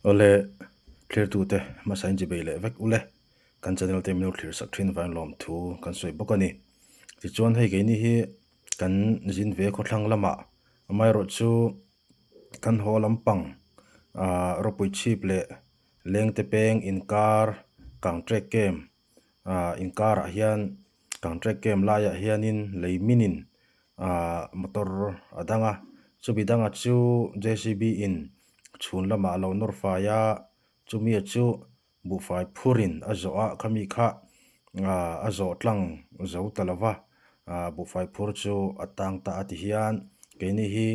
Awle, thlirtute hmasa in chibei leh vek ule, kan channel te min lo thlir sak thin vang lawmthu kan sawi bawk a ni. Tichuan hei keini hi kan zin ve khawthlang lamah amaherawhchu kan haw lampang ah rawpui chhip leh lengte peng inkar kang trek kem ah inkarah hian kang trek kem laiah hianin lei minin ah motor a dang a chumi dangah chu J C B in chhun lamah a lo nawr fai a chumi chu buhfai phurin a zawh a khami kha ah a zawh tlang zo ta lo va ah buhfai phur chu a tang ta a ti hian keini hi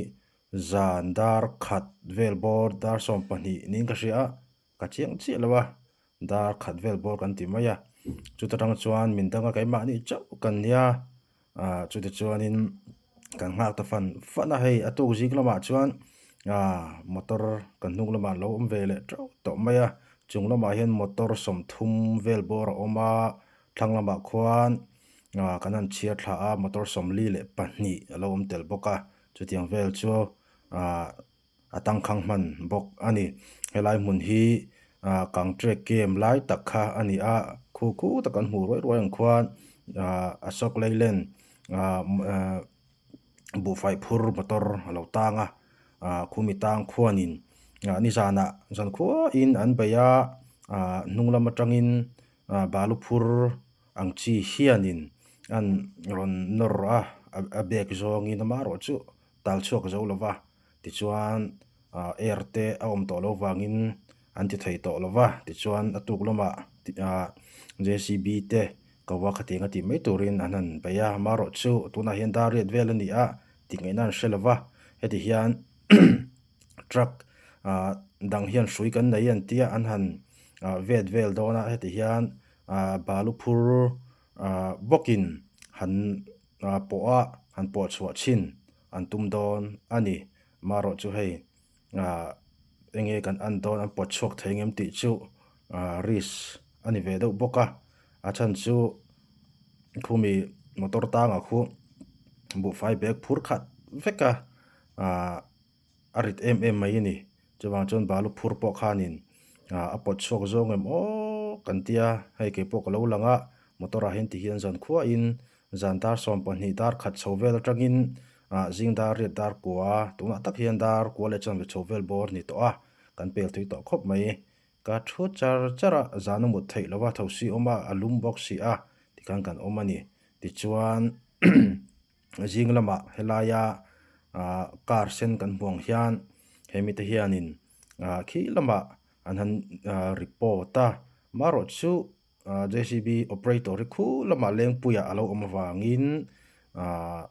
zan dar khat vel bawr dar 12 niin ka hria a ka chiang chiah lo a dar khat vel bawr kan ti mai a chuta tang chuan min dang a keimahni chauh kan nia ah chuti chuanin kan nghak ta fan fan a hei a tuk zing lamah chuan ah motor kan hnung lamah an lo awm ve leh teuh tawh mai a chung lamah hian motor 30 vel bawr a awm a thlang lamah khuan ah kan han chhiar thla a motor 42 a lo awm tel bawk a chutiang vel chu ah. a tangkhang hman bawk a ni. Helai hmun hi ah kang trek kem lai tak kha a ni a, khu khu tak an hmuh ruai ruai ang khuan ah Ashok Leyland ah ah buhfai phur motor a lo tang a, ah khumi tang khuanin ah nizanah zan khuain an bei a, ah hnung lam atangin ah balu phur ang chi hianin an rawn nawr a, a bag zawngin amaherawh chu tal chhuak zo lo va. Tichuan ah air te a awm tawh loh vangin an ti thei tawh lo va, tichuan a tuk lamah ah J C B te ko va khatiang a tih mai turin an han bei a, amaherawh chu tunah hian dar riat vel a ni a tih ngaihna an hre lo va, heti hian truck ah dang hian hrui kan nei an tia an han ah vet vel dawn a, heti hian ah balu phur ah bawkin han ah pawh a han pawh chhuah chhin. an tum dawn a ni. Marawh chu hei ah enge kan an dawn an pawt chhuak thei ngem tih chu ah risk a ni ve deuh bawk a. A chhan chu khumi motor tangah khu buhfai bag phur khat vek a ah a rit em em mai a ni. Chuvang chuan balu phur pawh khanin ah a pawt chhuak zawng em aw kan tia hei keipawh ka lo lang a motor ah hian ti hian zan khuahin Zan dar 12 dar khat chho vel atangin ah zing dar riat dar kua tunah tak hian dar kua leh chuan ve chho vel bawr ni tawh a, kan pel thui tawh khawp mai. Ka thu char char a, zan a mut theih lo a, thosi awm a, a lum bawk si a tikhan kan awm a ni. Tichuan zing lamah helaia ah car sen kan hmuh ang hian hemi te hianin ah khi lamah an han ah report a, marawh chu J C B operator hi khu lamah lengpuiah a lo awm avangin ahh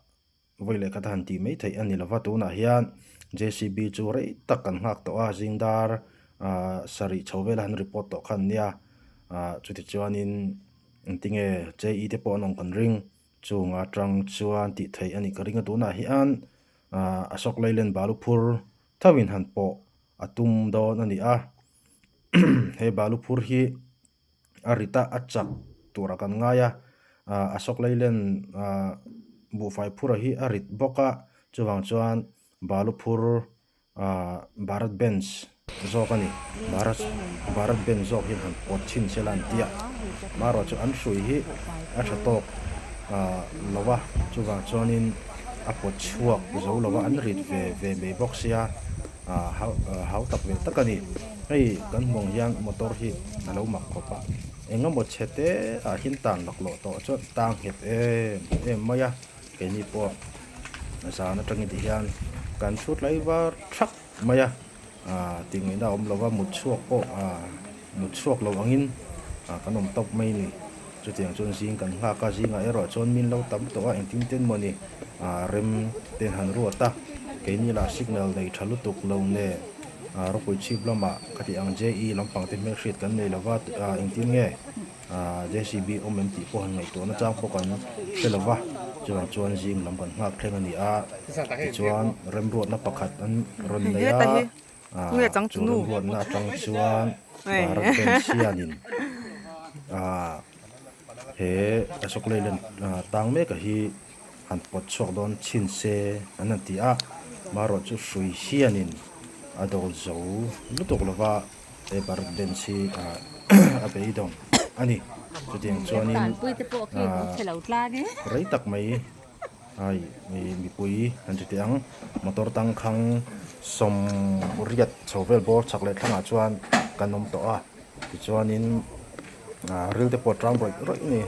vawi leh khat a han tih mai theih a ni lova tunah hian J C B chu rei tak kan nghak tawh a zing dar ahh sarih chho vel a han report tawh kha an nia ahh chuti chuanin engtinge J E te pawh an awm kan ring chung atang chuan tih theih a nih ka ring a tunah hian ahh Ashok Leyland balu phur tho in han pawh a tum dawn a ni a he balu phur hi. a rit a a chak turah kan ngai a ah Ashok Leyland ah buhfai phur hi a rit bawk a chuvang chuan balu phur ah Bharat Benz zawk a ni Bharat Bharat Benz zawk hian han pawt chhin se la an tia marawh chu an hrui hi a tha tawk ah lo a chuvang chuanin a pawt chhuak zo lo a an rit ve ve mai bawk sia ah hau hau tak ve tak a ni. Hei kan hmuh ang hian motor hi a lo mak khawp a, eng emaw chhe te ah hian tan laklawh tawh chuan tang nghet em em mai a, keini pawh zan atangin ti hian kan chhut lai var thak mai a, ah tih ngaihna a awm lo va mut chhuak pawh ah mut chhuak lo angin ah kan awm tawp mai a ni. Chutiang chuan zing kan nghak a, zingah erawh chuan min lo tam tawh a, engtin ten maw ni ah rem te han ruat a, keini lah signal nei tha lutuk lo nge ah ropui chhip lamah ka tih ang JE lampang te hmelhriat kan nei lova ah engtin nge ah JCB awm em tih pawh han ngaihtuah nachang pawh kan hre lova, chuvang chuan zing lam kan nghak thleng a ni a, tichuan remruatna pakhat an rawn nei a. Chu remruatna atang chuan Bharat Bench hianin he Ashok Leyland tang mek a hi han pawt chhuak dawn chhin se an han ti a, marawh chu hrui hianin a dawl zo lutuk lova. He Bharat Benz hi a beidawng a ni. Chutiang chuanin rei tak mai ai mipui an ti teh ang. Motor tangkhang sawmriat chho vel bawr chhak leh thlangah chuan kan awm tawh a. Tichuanin ril te pawh a tang rawih rawih a ni.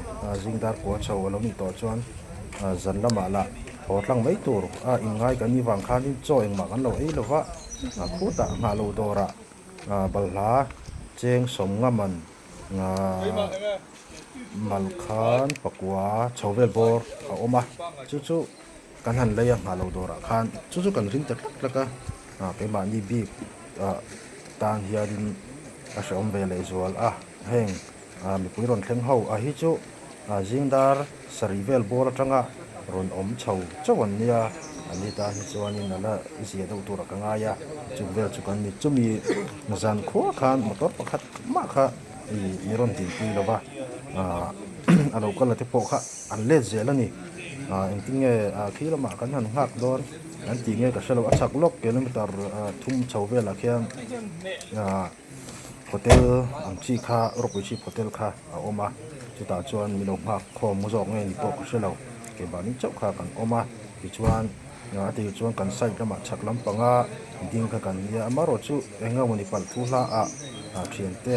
Zing dar kua chho a lo nih tawh chuan zan lamah lah haw tlang mai tur a inngai kan nih vang khanin chaw engmah kan lo ei lo va. Khutah nghah loh dawrah balhla cheng sawm ngaman mal khan pakua chho vel bawr a awm a. Chu chu kan han lei a nghah loh dawrah khan chu chu kan ring ta tlak tlak a. Keimahni bik ah tan hianin a hrehawm ve leh zual a heng mipui rawn thleng ho a hi chu zing dar sarih vel bawr atanga rawn awm chho chauh an nia an ni tan hi chuanin a la zia deuh turah ka ngai a chung vel chu kan ni chumi zan khua khan motor pakhat mah kha ih mi rawn dinpui lo va a lo kal a te pawh kha an let zel a ni engtin nge khi lamah kan han nghak dawn. An tih nge ka hre lo, a chhak lawk kilometer thum chho velah khian hotel ang chi kha ropui chhip hotel kha a awm a, chutah chuan mi lo nghak khawm zawk nge ni pawh ka hre lo, keimahni chauh kha kan awm a, tichuan a tir chuan kan side lamah chhak lampanga ding kha kan nia, amaherawhchu eng nge mawni palh thu hla ah thiante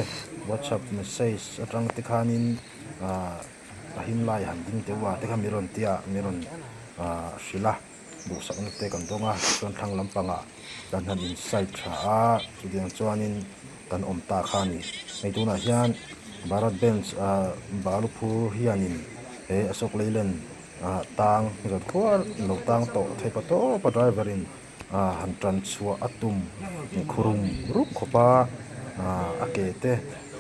whatsapp message atang te khanin a him lai han ding teuh a te kha mi rawn tia mi rawn hrilh a. Duhsakna te kan dawng a tichuan thlang lampangah kan han in side tha a chutiang chuanin kan awm ta kha a ni. Hei tunah hian Bharat Benz ah balu phur hianin he Ashok Leyland ah tang zat khuar lo tang tawh thei pa tawp a driver in ah han tan chhuah a tum khurum rup khawp a ah a ke te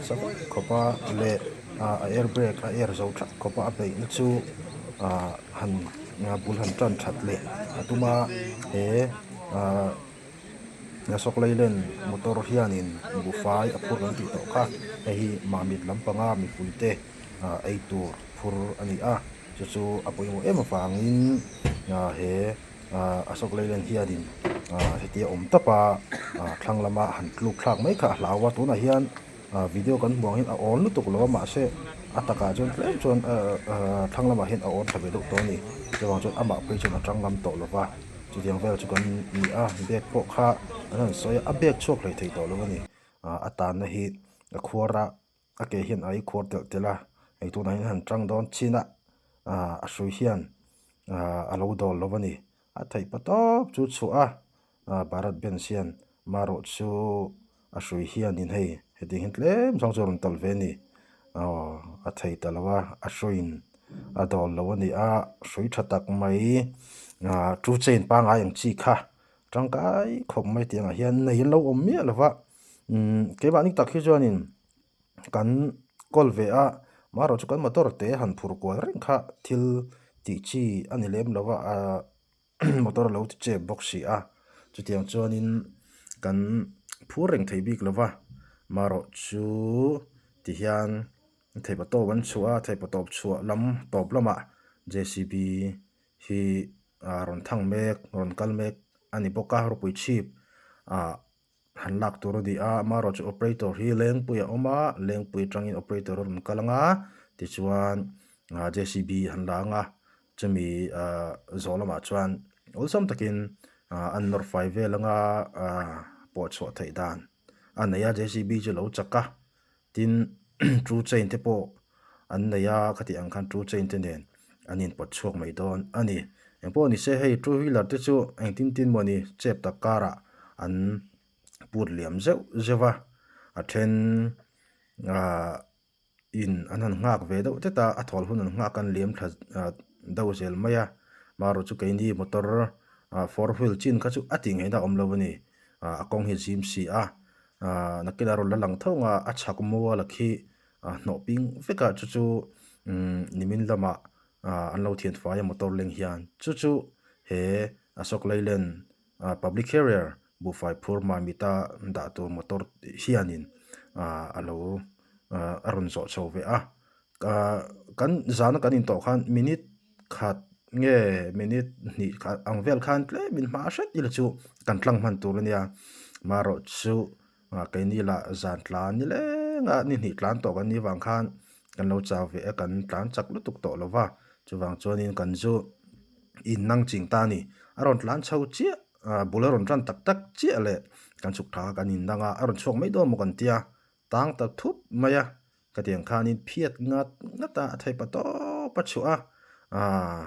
sa vek khawp a leh ah a air brake a air zo thak khawp a a beihna chu ah han bul han tan that leh a tum a he ah Ashok Leyland motor hianin buhfai a phur kan tih tawh kha hei hi Mamit lampanga mipui te ah ei tur phur a ni a chu chu a pawimawh em avangin ah he ah Ashok Leyland hianin ah hetia awm tawp a ah thlang lama han tluk thlak mai kha a hlau a tunah hian. Ah video kan hmuh ang hian a awl lutuk lo a mahse a takah chuan tlem chuan ahh thlang lamah hian a awl tha ve deuh tawh a ni chuvang chuan amah phei chuan a tang ngam tawh lo va chutiang vel chu kan ni a bag pawh kha an han sawi a a bag chhuak hlei thei tawh lo a ni ah a tanna hi a khuar a a ke hian a i khuar telh telh a hei tunah hian a han tang dawn chin a ah a hrui hian ah a lo dawl lo a ni a theih pa tawp chu chhuah a ah Bharat Benz hian marawh chu a hrui hianin hei hetiang hian tlem zawng chu a rawn tawlh ve a ni aw a thei ta lo a a hruiin a dawl lo a ni a hrui tha tak mai ah two chain pangngai ang chi kha tangkai khawp mai tih angah hian nei an lo awm miah lo va umm keimahni tak hi chuanin kan kawl ve a marawh chu kan motor te han phur kual reng kha thil tih chi a ni lem lo va ah. Motor a lo ti chep bawk si a chutiang chuanin kan phur reng thei bik lo va marawh chu tihian theihpawh tawp an chhuah a theihpawh tawp chhuah lam tawp lamah J C B hi ah rawn thang mek rawn kal mek a ni bawk a rawpui chhip ah han lak tur a ni a amaherawh chu operator hi lengpui a awm a lengpui atangin operator a rawn kal ang a tichuan ah J C B han la ang a chumi ah zawh lamah chuan awlsam takin ah an nawr fai vel ang a ah pawh chhuah theih dan a nei a J C B chu a lo chak a. Tin, two chain te pawh an nei a, khati ang khan two chain te nen an inpawt chhuak mai dawn a ni. Engpawh ni se hei two wheeler te chu engtin tin maw ni chep tak karah an put liam zeuh zeuh a, a then ah in an han nghak ve deuh tlat a, a thawl hun an nghak an liam thla deuh zel mai a, marawh chu keini motor ah four wheel chin kha chu a tih ngaihna a awm lo a ni, ah a kawng hi a zim si a. Ahh nakinah rawn la lang tho ang a a chhak mual a khi ah hnawh ping vek a chu chu umm nimin lamah ah an lo thian fai a motor leng hian chu chu he Ashok Leyland ah public carrier buhfai phur Mamita dah tur motor hianin ah a lo ah a rawn zawh chho ve a ah kan zana kan intawh khan minute khat nge minute hnih khat ang vel khan tlemin hma hret ila chu kan tlang hman tur a nia marawh chu. Keini lah zan tlan ni leng a ni hnih tlan tawh kan nih vang khan kan lo chau ve a kan tlan chak lutuk tawh lo va chuvang chuanin kan zu in nang ching ta a ni. A rawn tlan chho chiah bul a rawn tan tak tak chiah leh kan chhuk tha kan in nang a a rawn chhuak mai dawn maw kan tia tang ta thup mai a khatiang khanin phiat ngat ngat a a thei pa tawp a chhuah a aaa.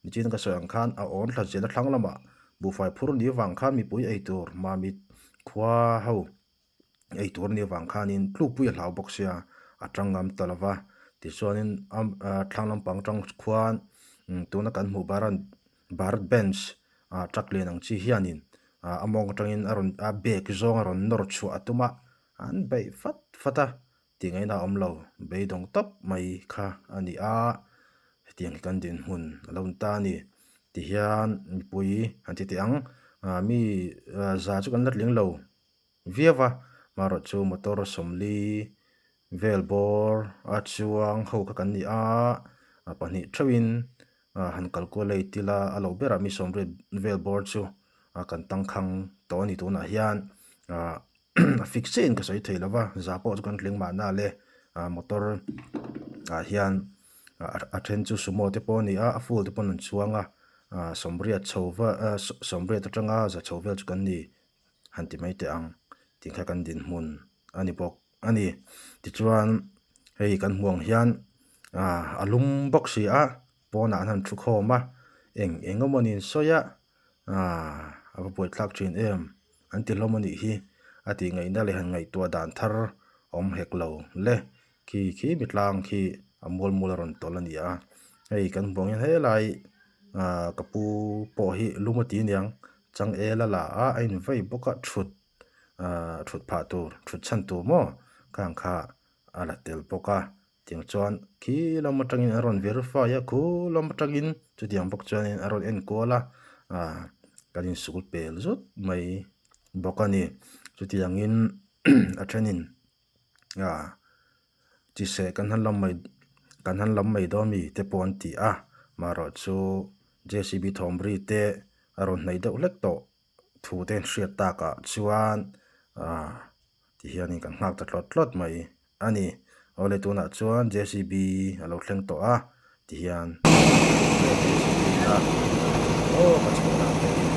Nichin ka sawi ang khan a awn thla zel a thlang lamah buhfai phur ni vang khan mipui ei tur mamit khua ho ei tur ni vang khanin tlukpui a hlau bawk sia a tang ngam ta lo va tichuanin a thlang lampang tang khuan tuna kan hmuh baran bharat bench ah truck lian ang chi hianin ah a mawng atangin a rawn a bag zawng a rawn nawr chhuah a tum a an beih fat fat a. Tih ngaihna a awm lo, beidawng tawp mai kha a ni a, hetiang hi kan dinhmun a lo ni ta a ni. Tihian mipui han ti teh ang, mi za chu kan la tling lo viau va, marawh chu motor sawmli vel bawr a chuang ho kha kan ni a, pahnih theuhin han kal kual ei tila a lo berah mi sawmriat vel bawr chu kan tangkhang tawh a ni tunah hian. A fix chiahin ka sawi thei lo va za pawh chu kan tling mahna le ah motor ah hian a then chu sumo te pawh a ni a a full te pawn an chuang a ah sawmriat chho va ah sawmriat atanga za chho vel chu kan ni han ti mai teh ang tih kha kan dinhmun a ni bawk a ni tichuan hei kan hmuh ang hian ah a lum bawk si a pawnah an han thu khawm a eng eng emaw ni an sawi a ah a va buaithlak thin em. An ti hlawm a nih hi a tih ngaihna leh han ngaihtuah dan thar awm hek lo le. Khi khi mitlang khi a mual mual a rawn tawlh a ni a. Hei kan hmuh ang hian helai ah ka pu pawh hi lum a ti aniang changel a la a a invei bawk a thut ah thut phah tur thut chhan tur maw khang kha a la tel bawk a. Tiang chuan khi lam atangin a rawn verify a khu lam atangin chutiang bawk chuanin a rawn en kual a ah kan insuk pel zut mai bawk a ni chutiangin a thenin ah chi seh kan han lam mai kan han lam mai dawn mi te pawh an ti a marawh chu J C B thawm ri te a rawn hnaih deuh hlek tawh thu te an hriat takah chuan ah ti hianin kan nghak ta tlawt tlawt mai a ni. Awle tunah chuan JCB a lo thleng tawh a ti hian JCB a aw ka chhuah dan te hi.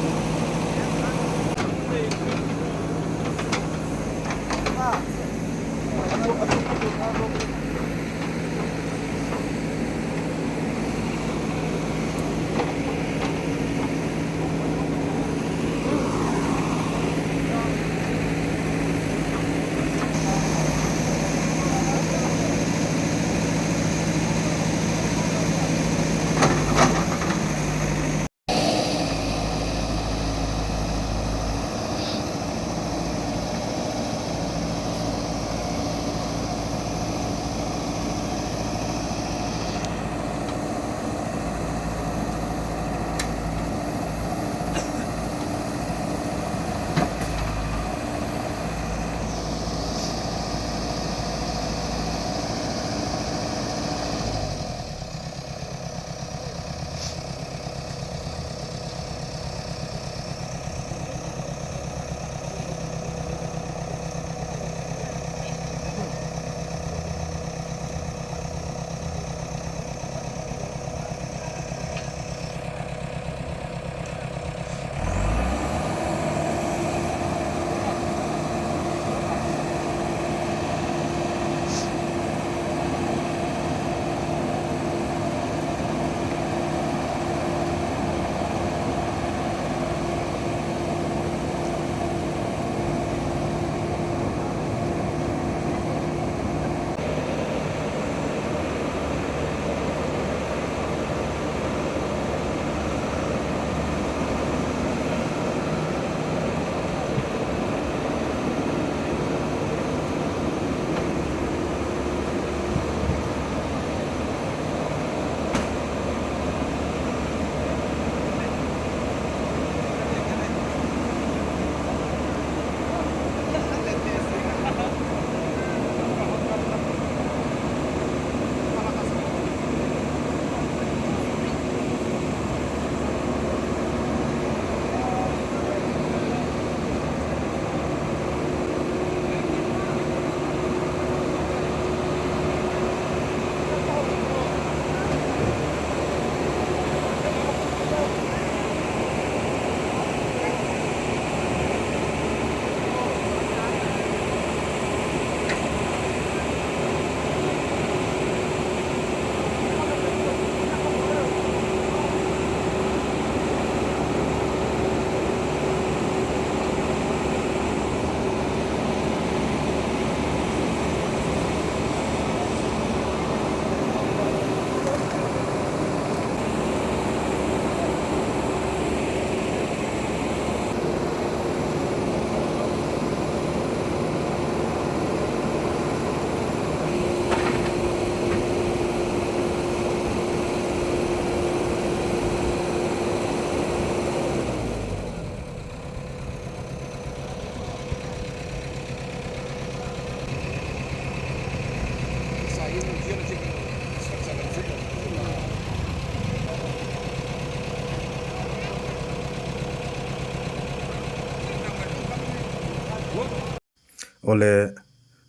Awle,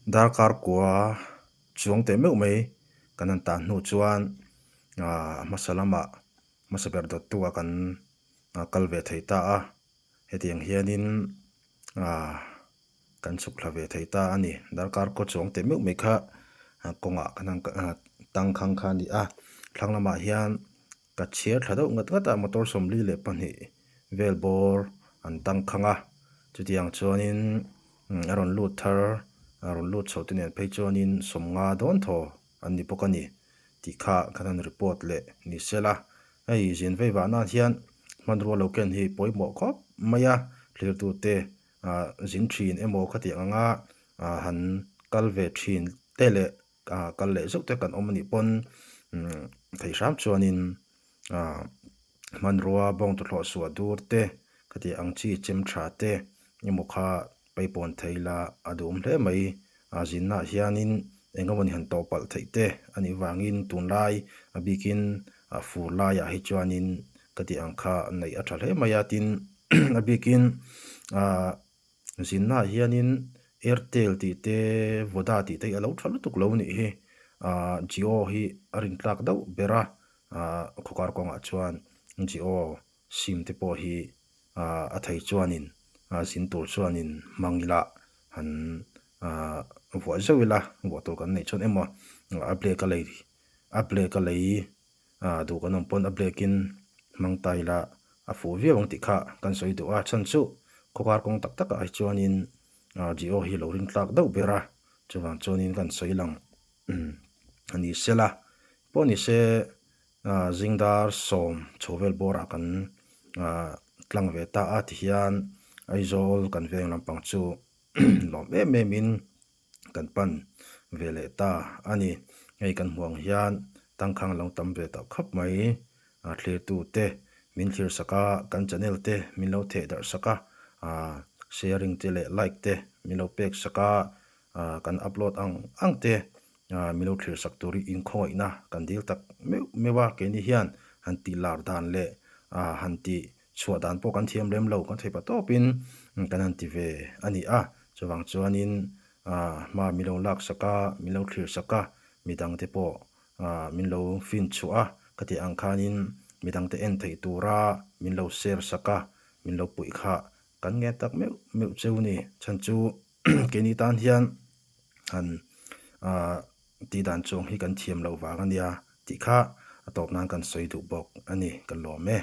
darkar kua chuang teh meuh mai kan han tan hnu chuan a hmasa lamah hmasa ber dawttu ah kan kal ve thei ta a, hetiang hianin ah kan chhuk thla ve thei ta a ni. Darkar kaw chuang teh meuh mai kha kawngah kan han tangkhang kha a ni a, thlang lamah hian ka chhiar thla deuh ngat ngat a, motor 42 vel bawr an tangkhang a, chutiang chuanin a rawn lut thar a rawn lut chho te nen phei chuanin 50 dawn thaw an ni bawk a ni tih kha kan han report leh ni sela. Hei zin vei vah nan hian hmanrua lo ken hi pawimawh khawp mai a, thlirtute ah zin thin emaw khatiang anga ah han kal ve thin te leh ah kal leh zeuh te kan awm anih pawn umm theih hram chuanin ah hmanrua bawng tawthlawh suah dur te khatiang ang chi chem tha te emaw kha paipawn thei la a duhawm hle mai. A zinnaah hianin eng emawni han tawh palh theih te a nih vangin tunlai a bikin a fur laiah hi chuanin ka tih ang kha neih a tha hle mai a tin a bikin ah zinnaah hianin Airtel tih te Voda tih te hi a lo tha lutuk lo nih hi ah Jio hi a rin tlak deuh ber a ah khawkar kawngah chuan Jio sim te pawh hi ah a thei chuanin ah zin tur chuanin hmang ila han ah vuah zeuh ila vuah tur kan neih chuan emaw a black a lei a black a lei ah duh kan awm pawn a black in hmang ta ila a fuh viau ang tih kha kan sawi duh a chhan chu khawkar kawng tak tak ah hi chuanin ah Jio hi lo ring tlak deuh ber a chuvang chuanin kan sawi lang a ni sela pawh ni se ah zingdar 10 chho vel bawrah kan ah tlang ve ta a tihian Aizawl kan veng lampang chu lawm em em in kan pan ve leh ta a ni. Hei kan hmuh ang hian tangkhang lo tam ve tawh khawp mai a thlirtu te min thlir sak a, kan channel te min lo theh darh sak a, ah sharing te leh like te min lo pek sak a, ah kan upload ang ang te ah min lo thlir sak tur hi inkhawngaihna kan dil tak meuh meuh a, keini hian han tih lar dan leh ah han tih chhuah dan pawh kan thiam lem lo, kan thei pah tawpin kan han ti ve a ni a, chuvang chuanin ah hma min lo lak sak a, min lo thlir sak a, midangte pawh ah min lo fin chhuah a, khati ang khanin midangte en theih tura min lo share sak a, min lo puih kha kan nge tak meuh meuh cheu ni, chhan chu keini tan hian han ah tih dan chuang hi kan thiam loh vang a nia tih kha a tawp nan kan sawi duh bawk a ni, ka lawm e.